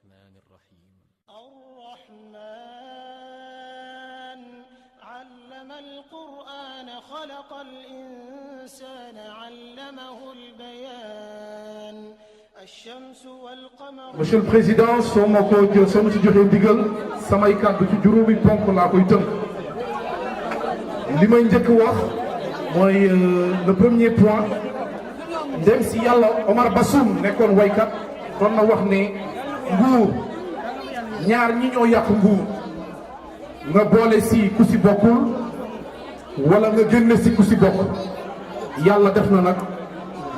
الرحمن الرحيم الرحمن علم القرآن خلق الإنسان علمه البيان الشمس والقمر. Monsieur le Président, soo ma ci joxee ndigal samay kàddu ci juróomi ponk laa koy tënk li may njëkk wax mooy le premier point ndem si yàlla Omar Bassoum nekkoon waykat doon na wax ne nguur ñaar ñi ñoo yàq nguur nga boole si ku si bokkul wala nga génne si ku si bokk yàlla def na nag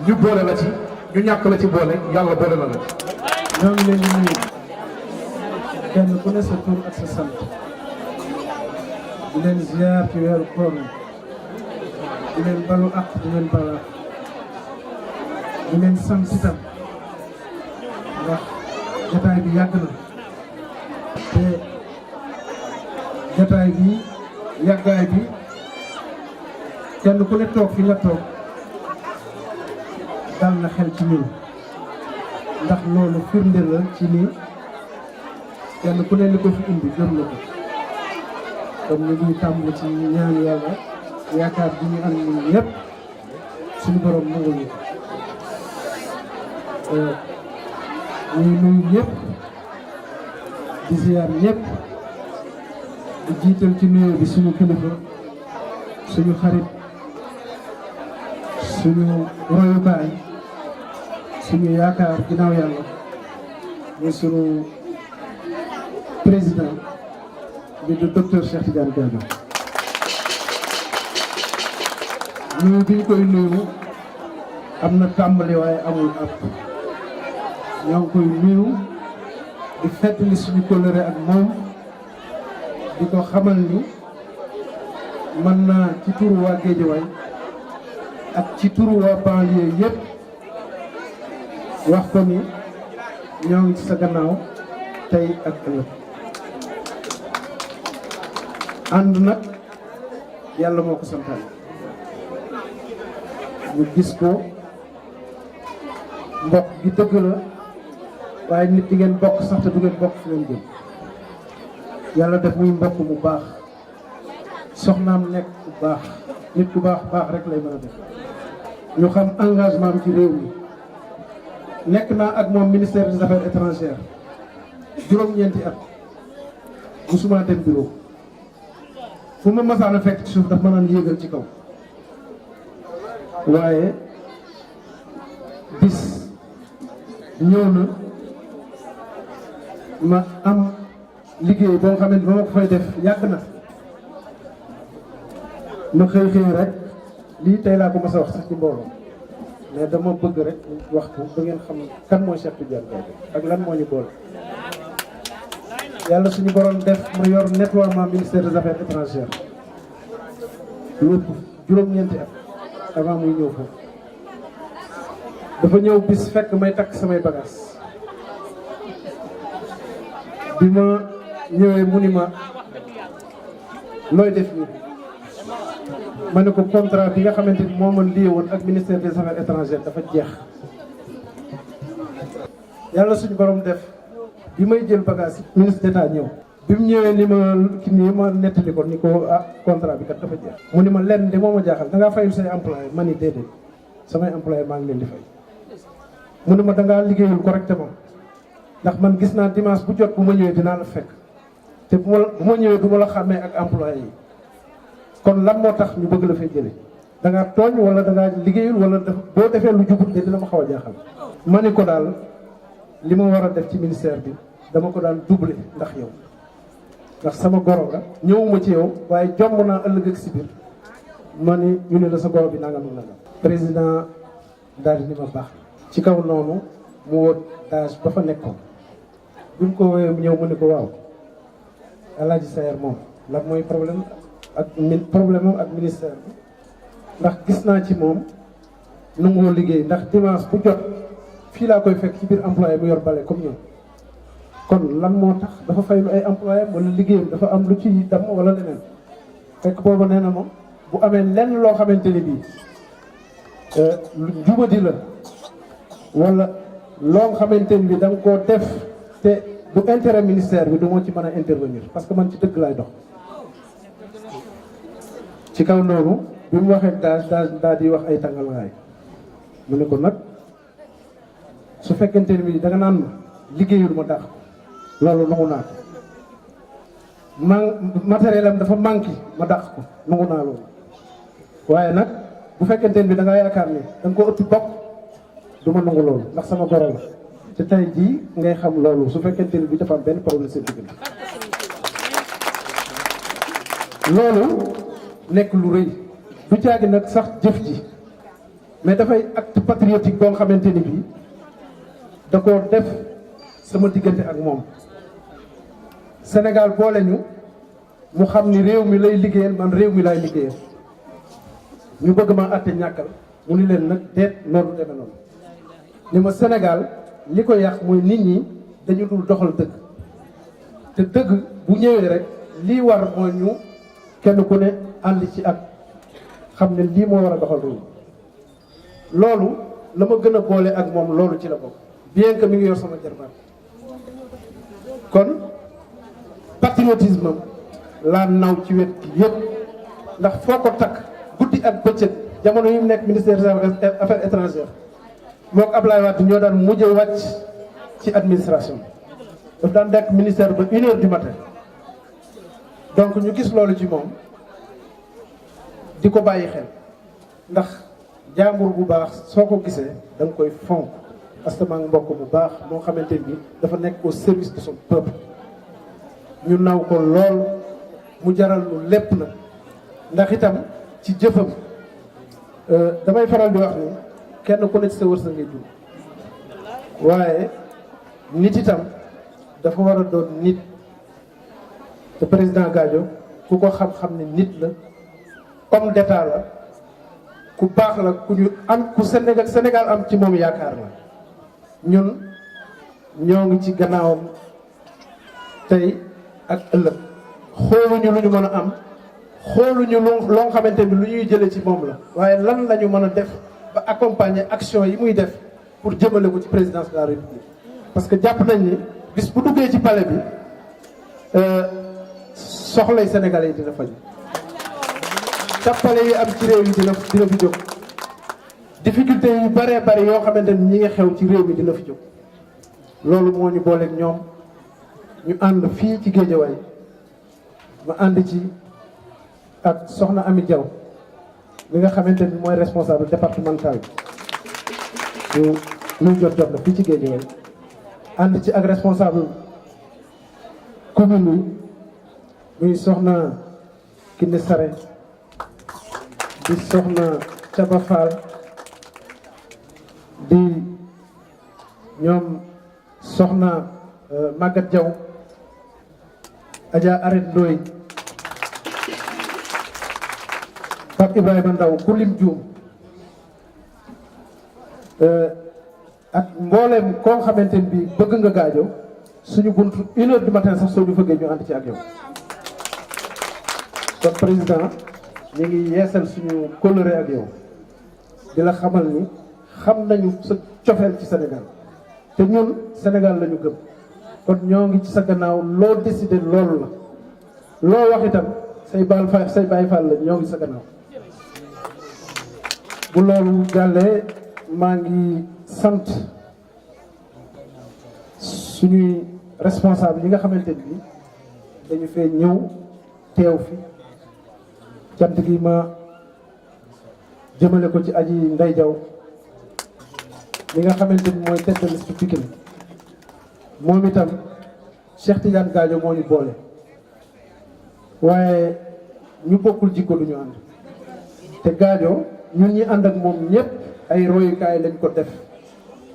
ñu boole la ci ñu ñàkk la ci boole yàlla boole la la ci. ñoo ngi leen di nuyu kenn ku ne sa tur ak sa sant di leen ziar ci weeru koor di leen balu ak di leen bala di leen sant itam ndax jotaay bi yàgg na te jotaay bi yàggaay bi kenn ku ne toog fi nga toog dal na xel ci ñun ndax loolu firnde la ci ni kenn ku ne li ko fi indi gëm na ko comme ni ñuy tàmbali ci ñaan yàlla yaakaar bi ñu am ñun yëpp suñu borom nangul ñu ñuy nuyu ñëpp di ziar ñëpp di jiital ci nuyoo bi suñu kilifa suñu xarit suñu royukaay suñu yaakaar ginnaaw yàlla muy suñu président bi du docteur Cheikh Tidiane Gadio nuyu bi ñu koy nuyu am na tàmbali waaye amul ab ñoo ngi koy nuyu di feddali suñu kóllëre ak moom di ko xamal ni mën naa ci turu waa Guédiawaye ak ci turu waa banlieue yëpp wax ko ni ñoo ngi ci sa gannaaw tey ak ëllëg ànd nag yàlla moo ko santaane ñu gis ko mbokk gi dëgg la waaye nit di ngeen bokk sax te du ngeen bokk fi ngeen jëm yàlla def muy mbokk mu baax soxnaam nekk ku baax nit ku baax rek lay mën a def ñu xam engagement bi ci réew mi nekk naa ak moom ministère des affaires étrangères juróom-ñeenti at musuma dem bureau fu ma masaan a fekk ci suuf daf ma naan yéegal ci kaw waaye bis ñëw na ma am liggéey boo xam ne ba ma ko fay def yàgg na ma xëy rek lii tey laa ko mas a wax sax ci mbooloo mais dama bëgg rek wax ko ba ngeen xam kan mooy Cheikh Tidiane Gadio ak lan moo ñu boole. yàlla suñu borom def ma yor nettoiement ministère des affaires étrangères lépp juróom-ñeenti at avant muy ñëw foofu dafa ñëw bis fekk may takk samay bagages bi ma ñëwee mu ni ma looy def nii ma ne ko contrat bi nga xamante ni moo ma lié woon ak ministère des affaires étrangères dafa jeex yàlla suñu borom def bi may jël bagage yi ministre d'état ñëw bi mu ñëwee ni ma ki nii ma nettali ko ni ko contrat bi kat dafa jeex mu ni ma lenn de moo ma jaaxal da ngaa fayul say employé ma ni déedéet samay employé maa ngi leen di fay mu ni ma da ngaa liggéeyul correctement ndax man gis naa dimanche bu jot bu ma ñëwee dinaa la fekk te bu ma ñëwee du ma la xàmmee ak employé yi kon lan moo tax ñu bëgg la fay jëlee da ngaa tooñ wala da ngaa liggéeyul wala boo defee lu jubut de dina ma xaw a jaaxal ma ni ko daal li ma war a def ci ministère bi dama ko daan doubler ndax yow ndax sama goro la ñëwuma ci yow waaye jomb naa ëllëg ak si biir ma ni ñu ne la sa goro bi nangam ak nangam président daal di ni ma baax ci kaw noonu mu woo dage ba fa nekkoon bi mu ko woowee ñëw mu ne ko waaw Alaaji Sayer moom lan mooy problème ak problème ak ministère bi ndax gis naa ci moom nangoo liggéey ndax dimanche bu jot fii laa koy fekk ci biir employé mu yor bale comme ñoom kon lan moo tax dafa fay lu ay employé wala liggéeyam dafa am lu ci damm wala leneen fekk booba nee na moom bu amee lenn loo xamante ni bii lu jubadi la wala loo xamante ni bi da nga koo def te bu intérêt ministère bi du moo ci mën a intervenir parce que man ci dëgg laay dox. ci kaw noonu bi mu waxee daal di wax ay tàngalwaay mu ne ko nag su fekkente ni da nga naan ma liggéeyul ma tax loolu nangu naa ko matériel am dafa manqué ma dàq ko nangu naa loolu waaye nag bu fekkente ni da nga yaakaar ne da nga ko ëpp bokk du ma nangu loolu ndax sama goro la te tey jii ngay xam loolu su fekkente ni bi dafa am benn problème seen diggante loolu nekk lu rëy du caagi nag sax jëf ji mais dafay acte patriotique boo xamante ni bii da koo def sama diggante ak moom Sénégal boole ñu mu xam ni réew mi lay liggéeyal man réew mi lay liggéeyal ñu bëgg ma àtte ñàkkal mu ni leen nag deet noonu deme noonu ni ma Sénégal li ko yàq mooy nit ñi dañu dul doxal dëgg te dëgg bu ñëwee rek lii war mooy ñu kenn ku ne ànd ci ak xam ne lii moo war a doxal réew loolu la ma gën a boole ak moom loolu ci la bokk bien que mi ngi yor sama jarbaat kon patriotisme laa naw ci wet gi yëpp ndax foo ko takk guddi ak bëccëg jamono yu mu nekk ministère des affaires étrangères moo ko Ablaye Wade ñoo daan mujj wàcc ci administration daf daan nekk ministère ba 1h du matin donc ñu gis loolu ci moom di ko bàyyi xel ndax jaambur bu baax soo ko gisee da nga koy fonk parce que maa ngi mbokk bu baax moo xamante ni dafa nekk au service de son peuple ñu naw ko lool mu jaral lu lépp nag ndax itam ci jëfam damay faral di wax ni kenn ku ne ci sa wërsëg ngay dund waaye nit itam dafa war a doon nit te président Gadio ku ko xam-xam ne nit la homme d'état la ku baax la ku ñu am ku Sénégal am ci moom yaakaar la ñun ñoo ngi ci gannaawam tey ak ëllëg xooluñu lu ñu mën a am xooluñu loo xamante ni lu ñuy jëlee ci moom la waaye lan la ñu mën a def ba accompagner action yi muy def pour jëmale ko ci présidence de la République parce que jàpp nañ ni bis bu duggee ci palais bi soxlay Sénégalais yi dina faju tappale yi am ci réew yi dina fi jóg difficulté yu bëree bëri yoo xamante ni ñi ngi xew ci réew mi dina fi jóg loolu moo ñu booleeg ñoom ñu ànd fii ci Guédiawaye ma ànd ci ak soxna Ami Diaw mi nga xamante ni mooy responsable départemental bi lu jot la fii ci Guédiawaye ànd ci ak responsable commune bi muy soxna Kiné Sare di soxna Caba Fall di ñoom soxna Maguette Diaw Adja Arrête Ndoye Pape Ibrahima Ndaw ku lim juum ak mbooleem koo xamante ni bii bëgg nga Gadio suñu buntu 1h du matin sax soo ñu fëggee ñu ànd ci ak yow kon président ñu ngi yeesal suñu kóllëre ak yow di la xamal ni xam nañu sa cofeel ci Sénégal te ñun Sénégal la ñu gëm kon ñoo ngi ci sa gannaaw loo décidé loolu la loo wax itam say Baay Faal la ñoo ngi sa gannaaw bu loolu jàllee maa ngi sant suñuy responsable yi nga xamante ni dañu fee ñëw teew fi cant gi ma jëmale ko ci Aji Ndey Jaw li nga xamante ni mooy tête de liste Pikine moom itam Cheikh Tidiane Gadio moo ñu boole waaye ñu bokkul jikko du ñu ànd te Gadio ñun ñi ànd ak moom ñëpp ay royukaay lañ ko def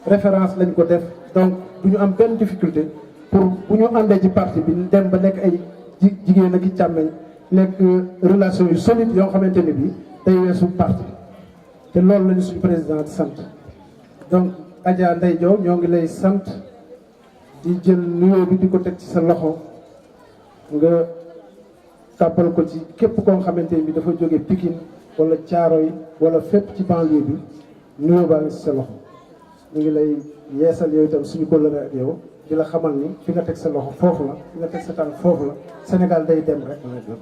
référence lañ ko def donc du ñu am benn difficulté pour bu ñu àndee ci parti bi dem ba nekk ay jigéen ak i càmmeñ nekk relation yu solide yoo xamante ne bi day weesu parti te loolu lañu suñu président di sant donc Adja Ndey Jaw ñoo ngi lay sant di jël nuyoo bi di ko teg ci sa loxo nga tàbbal ko ci képp koo xamante ni bi dafa jóge Pikine wala Thiaroye wala fépp ci banlieue bi nuyoo baa ngi ci sa loxo ñu ngi lay yeesal yow itam suñu kóllëre ak yow di la xamal ni fi nga teg sa loxo foofu la fi nga teg sa tànk foofu la Sénégal day dem rek la jot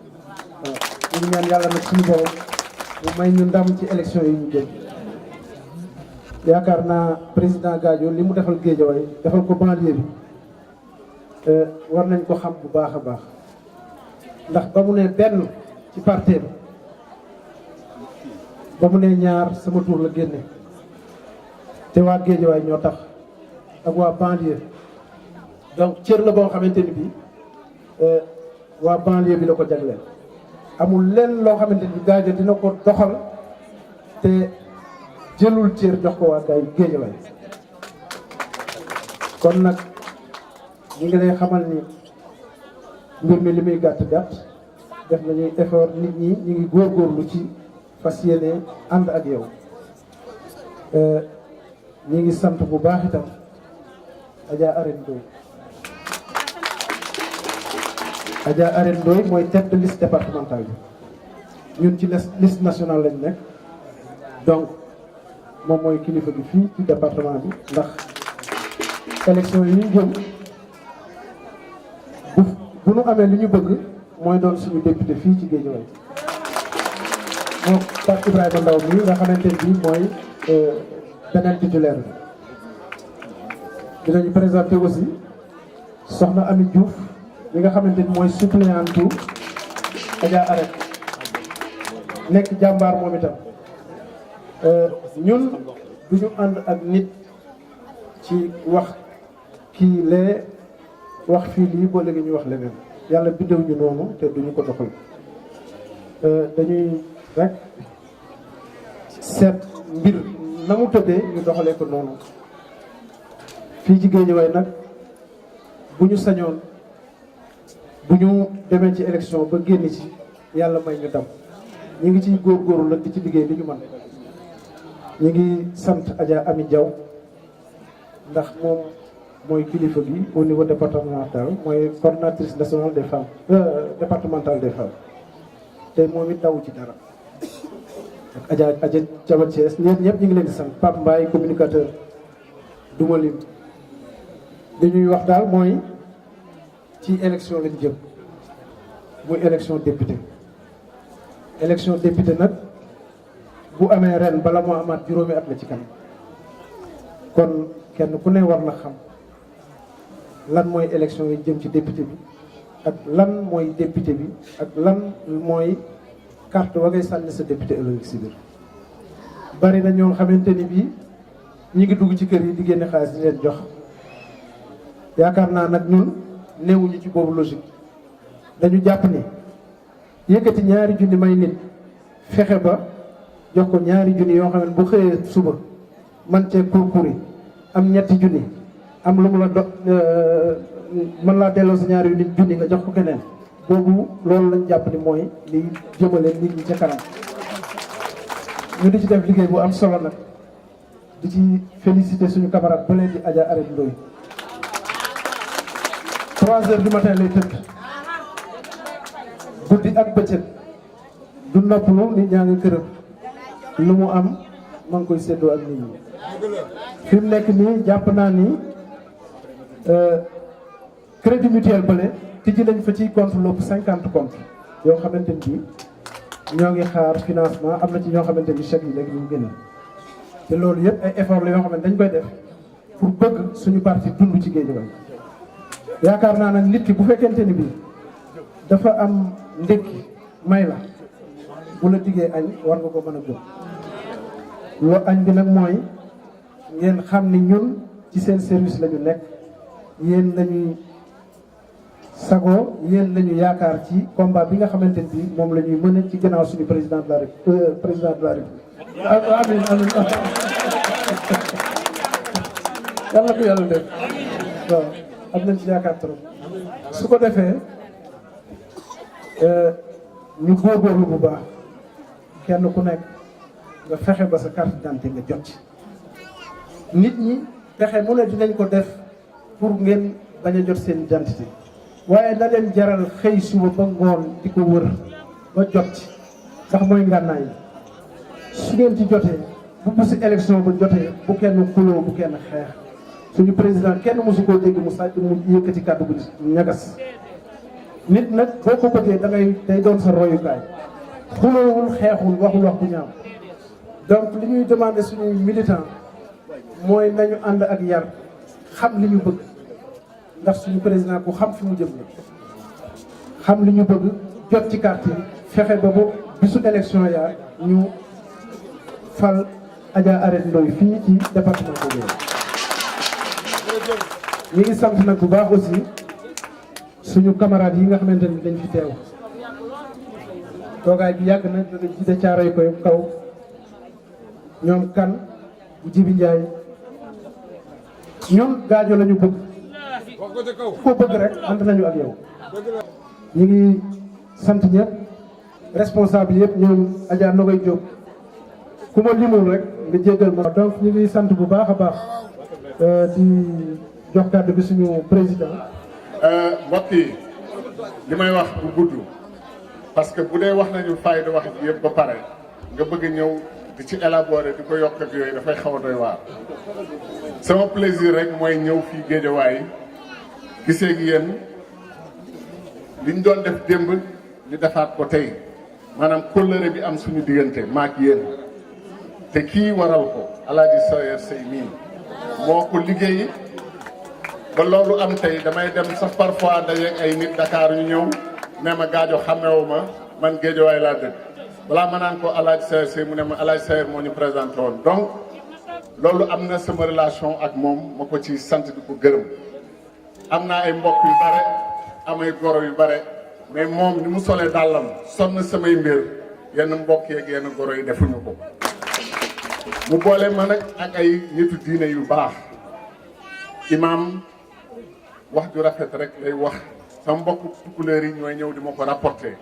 waaw ñu ñaan yàlla nag suñu borom mu may ñu ndam ci élection yi ñu jëm yaakaar naa président Gadio li mu defal Guédiawaye defal ko banlieue bi war nañ ko xam bu baax a baax ndax ba mu ne benn ci parti ba mu ne ñaar sama tur la génne te waa Guédiawaye ñoo tax ak waa banlieue donc cër la boo xamante ni bii waa banlieue bi la ko jagleel amul lenn loo xamante ni Gadio dina ko doxal te jëlul cër jox ko waa Guédiawaye kon nag ñu ngi lay xamal ni mbir mi li muy gàtt gàtt def nañuy effort nit ñi ñu ngi góorgóorlu ci fas yéene ànd ak yow ñu ngi sant bu baax itam Adja Arène Ndoye Adja Arène Ndoye mooy tête de liste départementale bi ñun ci liste nationale lañ nekk donc moom mooy kilifa bi fii ci département bi ndax élection yi ñu jëm bu nu amee li ñu bëgg mooy doon suñu député fii ci Guédiawaye moom Pape Ibrahima Ndaw mi nga xamante ni mooy beneen titulaire bi dinañu présenté aussi soxna Ami Diouf mi nga xamante ni mooy suppléante Adja Arène nekk jàmbaar moom itam ñun du ñu ànd ak nit ci wax kii lee wax fii lii boo léegi ñu wax leneen yàlla biddew ñu noonu te duñu ko doxal dañuy rek seet mbir na mu tëddee ñu doxalee ko noonu fii ci Guédiawaye nag bu ñu sañoon bu ñu demee ci élection ba génn ci yàlla may ñu dam ñu ngi ciy góorgóorlu nag di ci liggéey li ñu mën ñu ngi sant Adja Ami Diaw ndax moom mooy kilifa bi au niveau départemental mooy coordinatrice nationale des femmes départementale des femmes te moom it daw ci dara ak Adja Jaba Thiès ñëpp ñu ngi leen di sant Pape Mbaye communicateur duma lim li ñuy wax daal mooy ci élection lañ jëm muy élection député nag bu amee ren bala moo amaat juróomi at la ci kanam kon kenn ku ne war na xam lan mooy élection yi jëm ci député bi ak lan mooy député bi ak lan mooy carte wa ngay sànni sa député ëllëg si biir bari na ñoo xamante ni bii ñi ngi dugg ci kër yi di génne xaalis di leen jox yaakaar naa nag ñun néewuñu ci boobu logique dañu jàpp ni yëkkati ñaari junni may nit fexe ba jox ko ñaari junni yoo xam ne bu xëyee suba man cee kurkuri am ñetti junni am lu mu la mën laa delloo sa ñaari junni nga jox ko keneen boobu loolu lañ jàpp ni mooy li jëmale nit ñi ca kanam ñu di ci def liggéey bu am solo nag di ci féliciter suñu camarade ba leen di Adja Arène Ndoye 3 heures du matin lay tëdd guddi ak bëccëg du noppalu nit ñaa ngi këram lu mu am ma ngi koy séddoo ak nit ñi fi mu nekk nii jàpp naa ni crédit mutuel bële tijji nañ fa ci compte lu ëpp 50 compte yoo xamante ni ñoo ngi xaar financement am na ci ñoo xamante ni chèque yi léegi ñu génn te loolu yëpp ay effort la yoo xam ne dañ koy def pour bëgg suñu parti dund ci Guédiawaye yaakaar naa nag nit ki bu fekkente ni bii dafa am ndékki may la bu la diggee añ war nga ko mën a gëm loo añ bi nag mooy ngeen xam ni ñun ci seen service la ñu nekk yéen lañuy sagoo yéen lañu yaakaar ci combat bi nga xamante ni bii moom la ñuy mën ci gannaaw suñu président de la République amiin amiin yàlla ko yàlla def waaw am nañ ci yaakaar trop su ko defee ñu góorgóorlu bu baax kenn ku nekk nga fexe ba sa carte d'identité nga jot ci nit ñi fexe mu ne dinañ ko def pour ngeen bañ a jot seen identité waaye na leen jaral xëy suba ba ngoon di ko wër ba jot ci ndax mooy ngànnaay yi su ngeen ci jotee bu si élection ba jotee bu kenn xuloo bu kenn xeex suñu président kenn mosu koo dégg mu sàcc mu yëkkati kàddu bu ñagas nit nag boo ko bëggee da ngay day doon sa royukaay xuloowul xeexul waxul wax bu ñaaw donc li ñuy demandé suñuy militant mooy nañu ànd ak yar xam li ñu bëgg ndax suñu président ku xam fi mu jëm la xam li ñu bëgg jot ci carte yi fexe ba bu bisu élection yaa ñu fal Adja Arête Ndoye fii ci département boobu ñi ngi sant nag bu baax aussi suñu camarades yi nga xamante ni dañ fi teew toogaay bi yàgg na jóge ci de caaroy koy kaw ñoom kan bu Jibi Njaay ñun Gaajo la ñu bëgg ko bëgg rek ànd nañu ak yow ñi ngi sant ñëpp responsable yëpp ñoom Adja Nogay Diop ku ma limul rek nga jéggal ma donc ñi ngi sant bu baax a baax di jox kàddu bi suñu président mbokk yi li may wax bu gudd parce que bu dee wax nañu fayda wax ji yëpp ba pare nga bëgg ñëw di ci élaborer di ko yokk ak yooyu dafay xaw a doy waar sama plaisir rek mooy ñëw fii Géejawaay gisee gi yéen liñ doon def démb ñu defaat ko tey maanaam kóllëre bi am suñu diggante maak yéen te kii waral ko Alaaji Sayer Sey mii moo ko liggéey ba loolu am tey damay dem sax parfois dajeeg ay nit Dakar ñu ñëw nee ma Gaajo xamewu ma man Géejawaay laa dëkk balaa ma naan ko Alaaji Sayer Sey mu ne ma Alaaji Sayer moo ñu présenté woon donc loolu am na sama relation ak moom ma ko ci sant di ko gërëm am naa ay mbokk yu bare amay goro yu bare mais moom ni mu solee dàllam sonn samay mbir yenn mbokk yeeg yenn goro yi defuñu ko mu boole ma nag ak ay nitu diine yu baax imaam wax ju rafet rek lay wax sama mbokk tukulóor yi ñooy ñëw di ma ko rapporté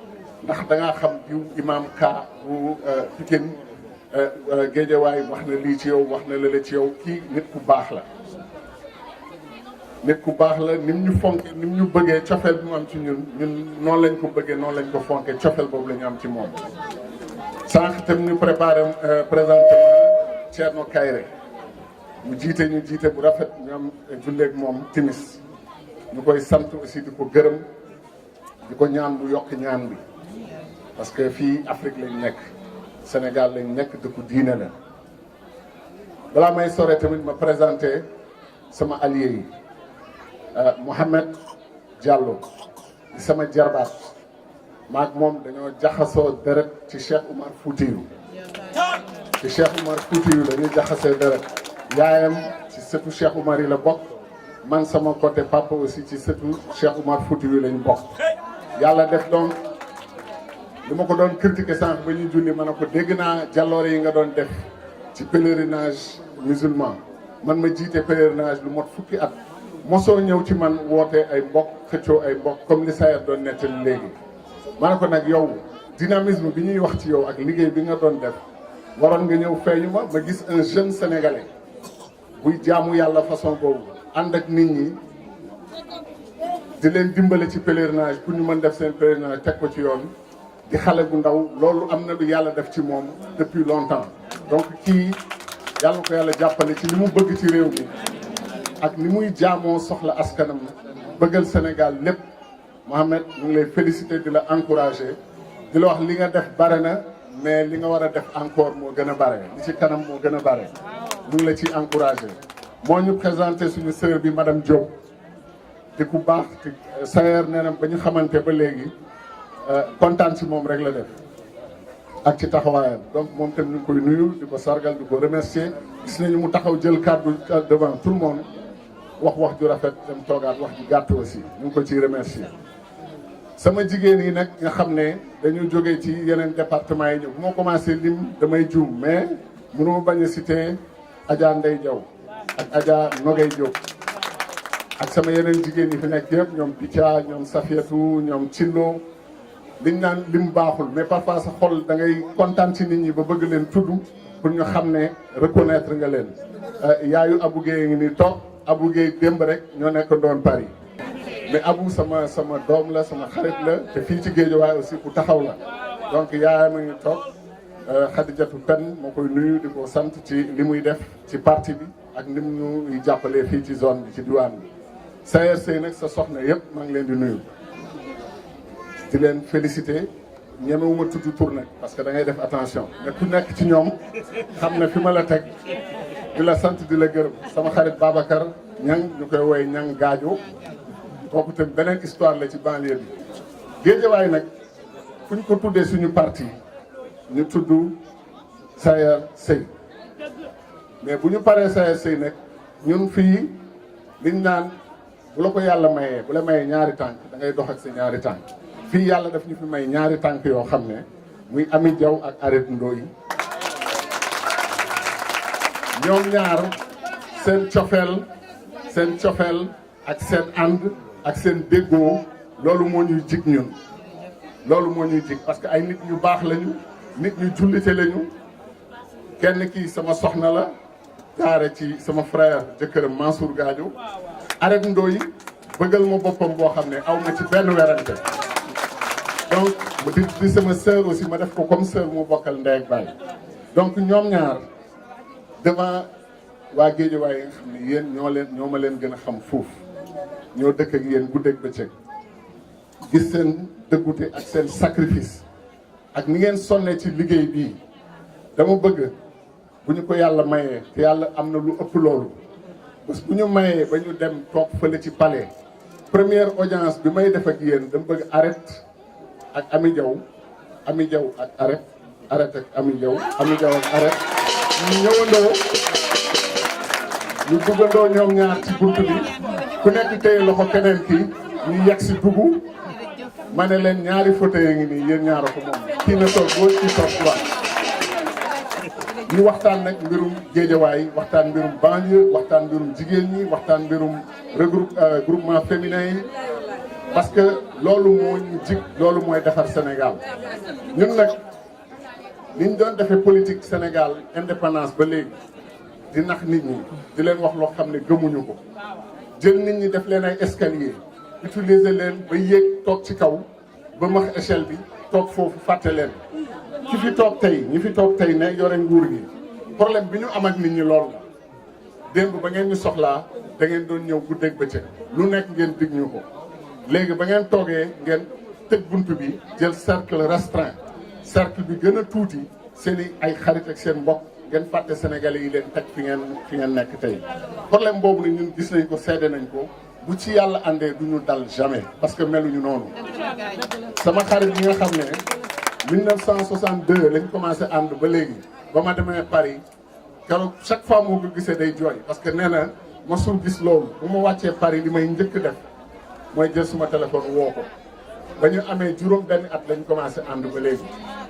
ndax da ngaa xam diw imaam ka bu Pikine Géejawaay wax na lii ci yow wax na lële ci yow kii nit ku baax la nit ku baax la nim ñu fonke nim ñu bëggee cofeel bi mu am ci ñun noonu lañ ko bëggee noonu lañ ko fonke cofeel boobu la ñu am ci moom sànq tam ñu préparé présentement Thierno Kayre mu jiite ñu jiite bu rafet ñu am julleeg moom timis ñu koy sant aussi di ko gërëm di ko ñaan bu yokk ñaan bi parce que fii Afrique lañ nekk Sénégal lañ nekk dëkku diine la balaa may sore tamit ma présenté sama allié yi Mohamed Diallo di sama jarbaat maak moom dañoo jaxasoo deret ci Cheikh Oumar Foutiyou ci Cheikh Oumar Foutiyou dañuy jaxasoo deret yaayam ci sëtu Cheikh Oumar yi la bokk man sama côté papa aussi ci sëtu Cheikh Oumar Foutiyou lañ bokk yàlla def donc li ma ko doon critiquer sànq ba ñuy julli ma ne ko dégg naa jàlloore yi nga doon def ci pèlerinage musulman man ma jiite pèlerinage lu mot fukki at mosoo ñëw ci man woote ay mbokk xëccoo ay mbokk comme li Sayer doon nettali léegi ma ne ko nag yow dynamisme bi ñuy wax ci yow ak liggéey bi nga doon def waroon nga ñëw feeñu ma gis un jeune sénégalais buy jaamu yàlla façon boobu ànd ak nit ñi di leen dimbale ci pèlerinage pour ñu mën def seen pèlerinage teg ko ci yoon di xale bu ndaw loolu am na lu yàlla def ci moom depuis longtemps donc kii yàlla ko yàlla jàppale ci li mu bëgg ci réew mi ak ni muy jaamoo soxla askanam bëggal Sénégal lépp Mohamed ñu ngi lay féliciter di la encourager di la wax li nga def bare na mais li nga war a def encore moo gën a bare li ci kanam moo gën a bare ñu ngi la ciy encourager moo ñu présenté suñu sœur bi madame Diop di ku baax te Sayer nee na ba ñu xamante ba léegi kontaan ci moom rek la def ak ci taxawaayam donc moom tam ñu ngi koy nuyu di ko sargal di ko remercier gis nañu mu taxaw jël kàddu devant tout le monde wax ju rafet dem toogaat wax ju gàtt aussi ñu ngi ko ciy remercier sama jigéen yi nag nga xam ne dañu jógee ci yeneen département yi ñëw bu ma commencé lim damay juum mais mënuma bañ a citer Adja Ndeye Diaw ak Adja Nogay Diop ak sama yeneen jigéen yi fi nekk yëpp ñoom Picha ñoom Safiatou ñoom Cillo liñ naan lim baaxul mais parfois sa xol da ngay kontaan ci nit ñi ba bëgg leen tudd pour ñu xam ne reconnaître nga leen yaayu Abou Guèye ngi ni toog Abou Guèye démb rek ñoo nekk doon Paris mais Abou sama doom la sama xarit la te fii ci Géejawaay aussi ku taxaw la donc yaayam a ngi toog Khadijatou Pen moo koy nuyu di ko sant ci li muy def ci parti bi ak nim ñu jàppalee fii ci zone bi ci diwaan bi Sayer Sey nag sa soxna yëpp maa ngi leen di nuyu di leen féliciter ñemewuma tudd tur nag parce que da ngay def attention mais ku nekk ci ñoom xam ne fi ma la teg di la sant di la gërëm sama xarit Babacar Ñang ñu koy woy Ñang Gaajo kooku tamit beneen histoire la ci banlieue bi Géejawaay nag fu ñu ko tuddee suñu parti ñu tudd Sayer Sey mais bu ñu paree Sayer Sey nag ñun fii liñ naan bu la ko yàlla mayee bu la mayee ñaari tànk da ngay dox ak sa ñaari tànk fii yàlla daf ñu fi may ñaari tànk yoo xam ne muy Ami Diaw ak Aret Ndoye ñoom ñaar seen cofeel ak seen ànd ak seen déggoo loolu moo ñuy jig ñun loolu moo ñuy jig parce que ay nit ñu baax lañu nit ñu jullite lañu kenn kii sama soxna la jaare ci sama frère jëkkëram Mansour Gadio Aret Ndoye bëggal ma boppam boo xam ne aw ma ci benn werante donc di sama sœur aussi ma def ko comme sœur mu bokkal ndey ak baay donc ñoom ñaar devant waa Géejawaay yi nga xam ne yéen ñoo ma leen gën a xam fuuf ñoo dëkk ak yéen guddeeg bëccëg gis seen dëggute ak seen sacrifice ak ni ngeen sonne ci liggéey bii dama bëgg bu ñu ko yàlla mayee te yàlla am na lu ëpp loolu parce que bu ñu mayee ba ñu dem toog fële ci palais première audience bi may def ak yéen dama bëgg Aret ak Ami Diaw ak Aret ak Ami Diaw ak Aret ñu ñëwandoo ñu duggandoo ñoom ñaar ci bunt bi ku nekk téye loxo keneen ki ñu yegg si dugg ma ne leen ñaari fauteuil ngi nii yéen ñaara ko moom kii na toog gauche kii toog droite ñu waxtaan nag mbirum Géejawaay waxtaan mbirum banlieue waxtaan mbirum jigéen ñi waxtaan mbirum groupement féminin yi parce que loolu moo ñu jig loolu mooy defar Sénégal ñun nag ni ñu doon defee politique Sénégal indépendance ba léegi di nax nit ñi di leen wax loo xam ne gëmuñu ko jël nit ñi def leen ay escalier utiliser leen ba yéeg toog ci kaw ba max échelle bi toog foofu fàtte leen ki fi toog tey ñi fi toog tey ne yore nguur gi problème bi ñu am ak nit ñi lool la démb ba ngeen ñu soxlaa da ngeen doon ñëw guddeeg bëccëg lu nekk ngeen dig ñu ko léegi ba ngeen toogee ngeen tëj bunt bi jël cercle restreint cercle bi gën a tuuti seen i ay xarit ak seen mbokk ngeen fàtte sénégalais yi leen teg fi ngeen nekk tey problème boobu nag ñun gis nañ ko seede nañ ko bu ci yàlla àndee du ñu dal jamais parce que meluñu noonu sama xarit yi nga xam ne 1962 lañ commencé ànd ba léegi ba ma demee Paris keroog chaque fois moo ko gisee day jooy parce que nee na mosul gis loolu bu ma wàccee Paris li may njëkk def mooy jël suma téléphone woo ko ba ñu amee juróom benn at lañ commencé ànd ba léegi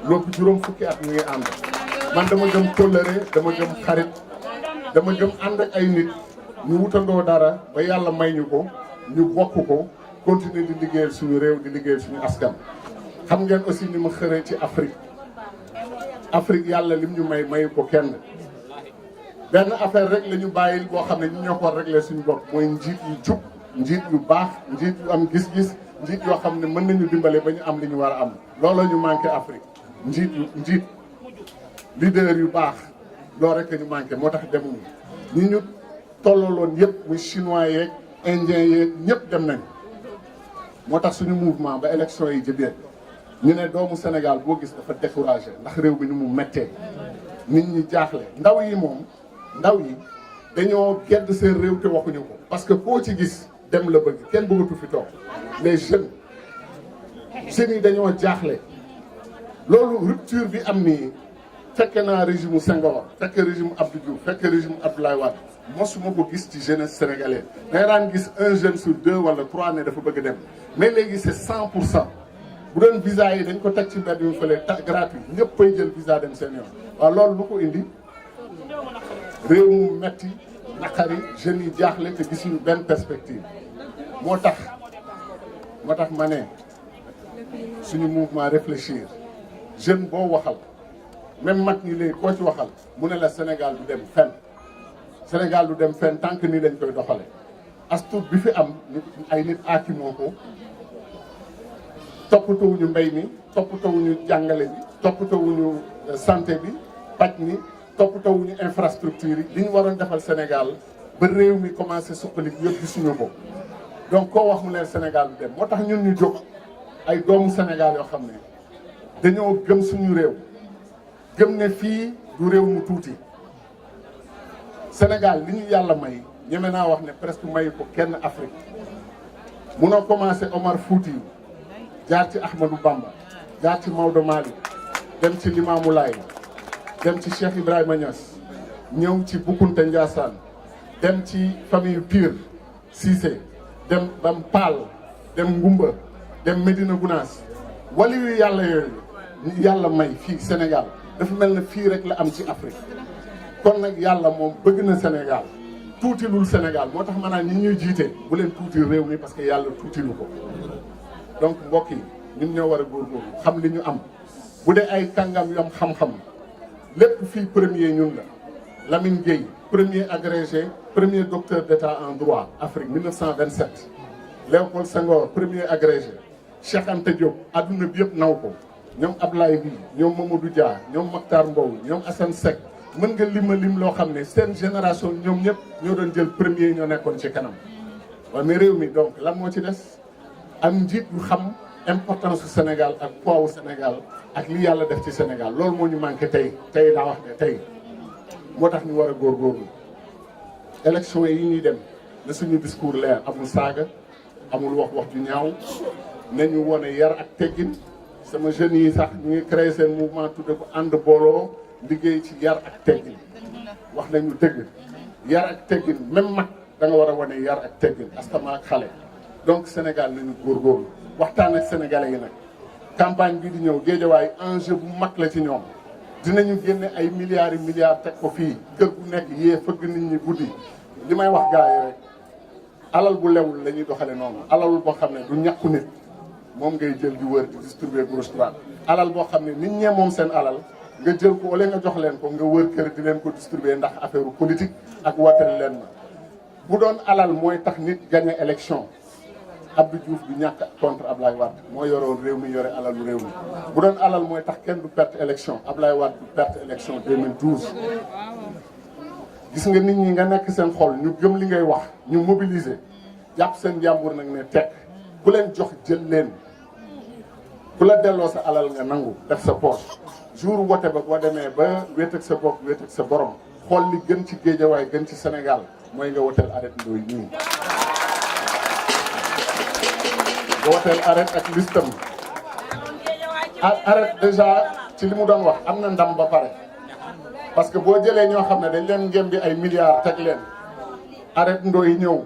loolu juróom fukki at ñu ngi ànd man dama gëm kóllëre dama gëm xarit dama gëm ànd ak ay nit ñu wutandoo dara ba yàlla may ñu ko ñu bokk ko continuer di liggéeyal suñu réew di liggéeyal suñu askan. xam ngeen aussi ni ma xëree ci Afrique yàlla lim ñu mayu ko kenn benn affaire rek la ñu bàyyil boo xam ne ñu ñoo ko régler suñu bopp mooy njiit yu jub njiit yu baax njiit yu am gis-gis njiit yoo xam ne mën nañu dimbale ba ñu am li ñu war a am looloo ñu manqué Afrique njiit leader yu baax loolu rek ñu manqué moo tax demuñu ñi ñu tollaloon yëpp muy chinois yeeg indien yeeg ñëpp dem nañ moo tax suñu mouvement ba élection yi jëbee ñu ne doomu Sénégal boo gis dafa découragé ndax réew bi ni mu méttee nit ñi jaaxle ndaw yi dañoo gedd seen réew te waxuñu ko parce que koo ci gis dem la bëgg kenn bëggatu fi toog les jeunes yi dañoo jaaxle loolu rupture bi am nii fekke naa régime Senghor fekke régime Abdou Diouf fekke régime Abdoulaye Wade mosuma ko gis ci jeunesse sénégalaise day daan gis 1 jeune sur 2 wala 3 ne dafa bëgg dem mais léegi c'est 100% bu doon visa yi dañ ko teg ci mbedd yu fële gratuit ñëpp ay jël visa dem seen yoon waaw loolu lu ko indi réew mu metti naqari jeunes yi jaaxle te gisuñu benn perspective moo tax ma ne suñu mouvement réfléchir jeune boo waxal même mag ñi léegi koo ci waxal mu ne la Sénégal du dem fenn tant que nii lañ koy doxale astuut bi fi am ay nit aakimoo ko toppatoowuñu mbay mi toppatoowuñu jàngale bi toppatoowuñu santé bi paj mi toppatawuñu infrastructure yi li ñu waroon defal Sénégal ba réew mi commencé suqali yëpp gisuñu ko donc koo wax mu leen Sénégal bi dem moo tax ñun ñu jóg ay doomu Sénégal yoo xam ne dañoo gëm suñu réew gëm ne fii du réew mu tuuti Sénégal li ñu yàlla may ñeme naa wax ne presque mayu ko kenn Afrique munoo commencé Omar Fouti jaar ci Ahmadou Bamba jaar ci Maodo Malick dem ci Limamou Laye dem ci Cheikh Ibrahima Niass ñëw ci Boukounta Ndiassane dem ci famille Pire Cissé dem bam Paal dem Ngumba dem Medina Gounass wali yu yàlla yooyu yàlla may fii Sénégal dafa mel na fii rek la am ci Afrique kon nag yàlla moom bëgg na Sénégal tuutilul Sénégal moo tax maanaam ñi ñuy jiite bu leen tuuti réew mi parce que yàlla tuutilu ko donc mbokk yi ñun ñoo war a góorgóorlu xam li ñu am bu dee ay kàngam yom xam-xam lépp fii premier ñun la Lamine Gueye premier agrégé premier docteur d'état en droit Afrique 1927 Léopold Senghor premier agrégé Cheikh Anta Diop adduna bi yëpp naw ko ñoom Ablaye Bi ñoom Mamadou Dia ñoom Makhtar Mbow ñoom Assane Seck mën nga lim loo xam ne seen génération ñoom ñëpp ñoo doon jël premier ñoo nekkoon ci kanam waaye mais réew mi donc lan moo ci des am njiit yu xam importance su Sénégal ak poids wu Sénégal ak li yàlla def ci Sénégal loolu moo ñu manqué tey daa wax ne tey moo tax ñu war a góorgóorlu élection yi ñuy dem na suñu discours leer amul saaga amul wax ju ñaaw nañu wone yar ak teggin sama jeunes yi sax ñu ngi créé seen mouvement tudde ko ànd booloo liggéey ci yar ak teggin wax nañu dëgg yar ak teggin même mag da nga war a wane yar ak teggin astama ak xale donc Sénégal nañu góorgóorlu waxtaan ak sénégalais yi nag campagne bi di ñëw Géejawaay enjeu bu mag la ci ñoom dinañu génne ay milliards yi milliards teg ko fii kër gu nekk yee fëgg nit ñi guddi li may wax gars yi rek alal bu lewul la ñuy doxale noonu alal boo xam ne du ñàkku nit moom ngay jël di wër di distribuer gauche droite alal boo xam ne nit ñee moom seen alal nga jël ko wala nga jox leen ko nga wër kër di leen ko distribuer ndax affaire politique ak watal leen ma bu doon alal mooy tax nit gagné élection Abdou Diouf du ñàkk contre Ablaye Wade moo yoroon réew mi yore alalu réew mi bu doon alal mooy tax kenn du perte élection Ablaye Wade du perte élection 2012 gis nga nit ñi nga nekk seen xol ñu gëm li ngay wax ñu mobiliser jàpp seen jàmbur nag ne teg ku leen jox jël leen ku la delloo sa alal nga nangu def sa poche jour wote ba boo demee ba wéet ak sa bopp wéet ak sa borom xool li gën ci Géejawaay gën ci Sénégal mooy nga woteel Arrête Ndoye nii nga woteel Arrête ak listam Arrête déjà ci li mu doon wax am na ndam ba pare parce que boo jëlee ñoo xam ne dañ leen ngém bi ay milliards teg leen Arrête Ndoye ñëw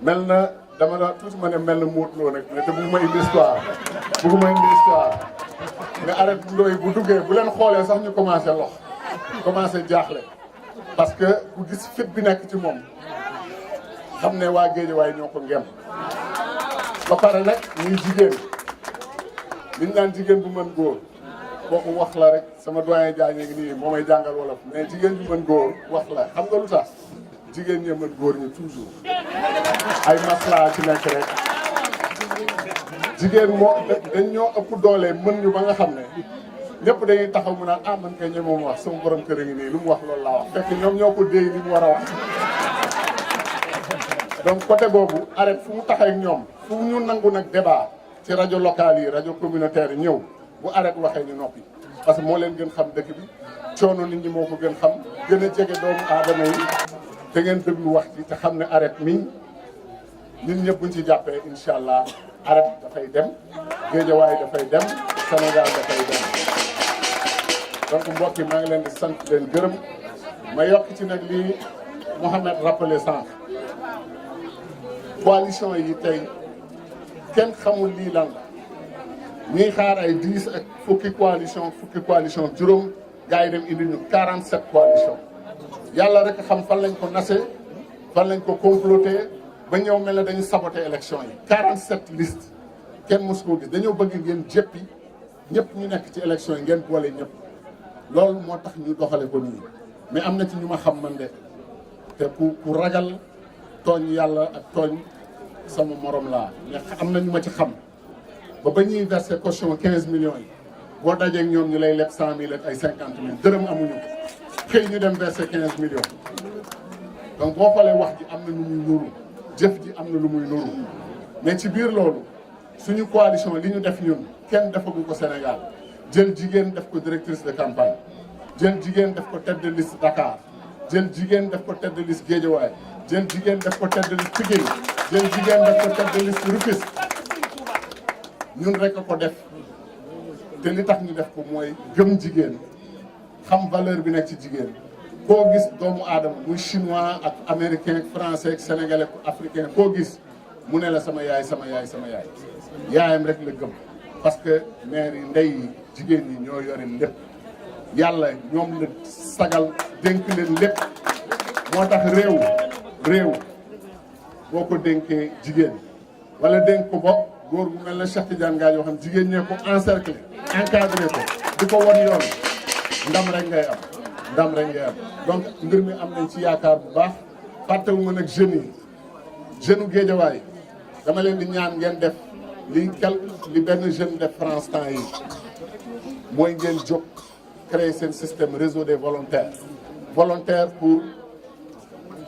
mel na dama la tuuti ma ne mel na Modou Lo nag mais te bugguma indi histoire mais Arrête Ndoye bu duggee bu leen xoolee sax ñu commencé lox commencé jaaxle parce que ku gis fit bi nekk ci moom xam ne waa Géejawaay ñoo ko ngem ba pare nag ñuy jigéen liñ naan jigéen bu mën góor kooku wax la rek sama doyen Diagne ngi nii moo may jàngal wolof mais jigéen bu mën góor wax la xam nga lu tax jigéen ñi mën góor ñi toujours ay masla ci nekk rek jigéen moo dañ ñoo ëpp doole mën ñu ba nga xam ne ñëpp dañuy taxaw mu naan man kay ñe moom wax sama borom kër a ngi nii lu mu wax loolu laa wax fekk ñoom ñoo ko déy li mu war a wax donc côté boobu Arrête fu mu taxee ak ñoom fu ñu nangu nag débat ci rajo locale yi rajo communautaire yi ñëw bu Arrête waxee ñu noppi parce que moo leen gën xam dëkk bi coono nit ñi moo ko gën xam gën a jege doomu aadama yi te ngeen déglu wax ci te xam ne Arrête mi ñun ñëpp buñ ci jàppee incha allah Arrête dafay dem Géejawaay dafay dem Sénégal dafay dem donc mbokk yi maa ngi leen di sant leen gërëm ma yokk ci nag lii Mohamed rappelé sànq coalition yi tey kenn xamul lii lan la ñuy xaar ay 10 ak fukki coalition juróom gars yi dem indi ñu 47 coalition yàlla rek xam fan lañ ko nase fan lañ ko comploté ba ñëw mel ne dañu saboté élection yi 47 liste kenn mosu koo gis dañoo bëgg ngeen jëppi ñëpp ñu nekk ci élection yi ngeen boole ñëpp loolu moo tax ñu doxale ko nii mais am na ci ñu ma xam man de te ku ragal tooñ yàlla ak tooñ sama morom laa mais am na ñu ma ci xam ba ñuy versé caution 15 millions yi boo dajeeg ñoom ñu lay leb 100 000 ak ay 50 000 dërëm amuñu xëy ñu dem verser 15 millions donc boo xoolee wax ji am na lu muy nuru jëf ji am na lu muy nuru mais ci biir loolu suñu coalition li ñu def ñun kenn defagu ko Sénégal jël jigéen def ko directrice de campagne jël jigéen def ko tête de liste Dakar jël jigéen def ko tête de liste Guédiawaye jël jigéen def ko tête de liste Pikine jël jigéen def ko tête de liste Rufisque ñun rek a ko def te li tax ñu def ko mooy gëm jigéen xam valeur bi nekk ci jigéen koo gis doomu aadama muy chinois ak américain français ak sénégalais africain koo gis mu ne la sama yaay sama yaay sama yaay yaayam rek la gëm parce que mère yi ndey yi jigéen ñi ñoo yore lépp yàlla ñoom la sagal dénk leen lépp moo tax réew boo ko dénkee jigéen wala dénk ko bopp góor bu mel na Cheikh Tidiane Gaye yoo xam jigéen ñee ko encerclé encadré ko di ko won yoon ndam rek ngay am ndam rek ngay am donc mbir mi am nañ ci yaakaar bu baax fàttewuma nag jeunes yi jeune u Guédiawaye dama leen di ñaan ngeen def li benn jeune def France temps yi mooy ngeen jóg créer seen système réseau des volontaires pour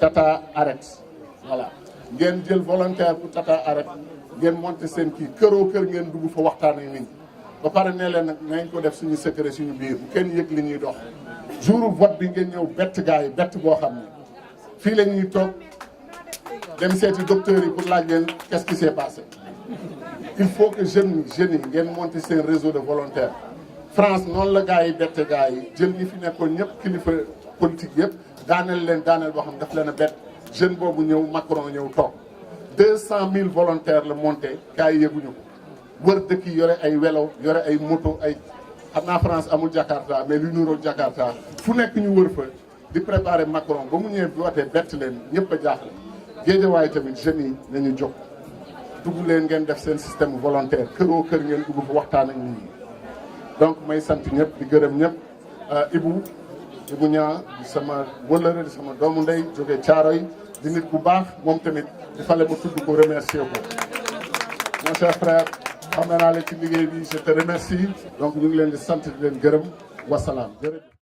Tata Arrête voilà ngeen jël volontaire pour Tata Arrête ngeen monter seen kii këroo kër ngeen dugg fa waxtaan ak nit ñi ba pare ne leen nag nañ ko def suñu secret suñu biir bu kenn yëg li ñuy dox jour vote bi ngeen ñëw bett gars yi bett boo xam ne fii la ñuy toog dem seeti docteurs yi pour laaj leen qu'est-ce qui s'est passé il faut que jeunes yi ngeen monter seen réseau de volontaires France noonu la gars yi bette gars yi jël ñi fi nekkoon ñëpp kilifa politique yëpp daaneel leen daaneel boo xam daf leen a bett jeune boobu ñëw Macron ñëw toog 200 000 volontaires la monté gars yi yëguñu ko wër dëkk yi yore ay vélo yore ay moto ay xam naa France amul Jakarta mais lu nuroog Jakarta fu nekk ñu wër fa di préparer Macron ba mu ñëwee bi wootee bett leen ñëpp a jaaxle Guédiawaye tamit jeunes yi nañu jóg dugg leen ngeen def seen système volontaire këroo kër ngeen dugg fa waxtaan ak nit ñi donc may sant ñëpp di gërëm ñëpp Ibou Niang di sama wëllëre di sama doomu ndey jógee Thiaroye di nit bu baax moom tamit il fallait ma tudd ko remercier ko mon cher frère xam naa la ci liggéey bi je te remercie donc ñu ngi leen di sant di leen gërëm wasalaam jërëjëf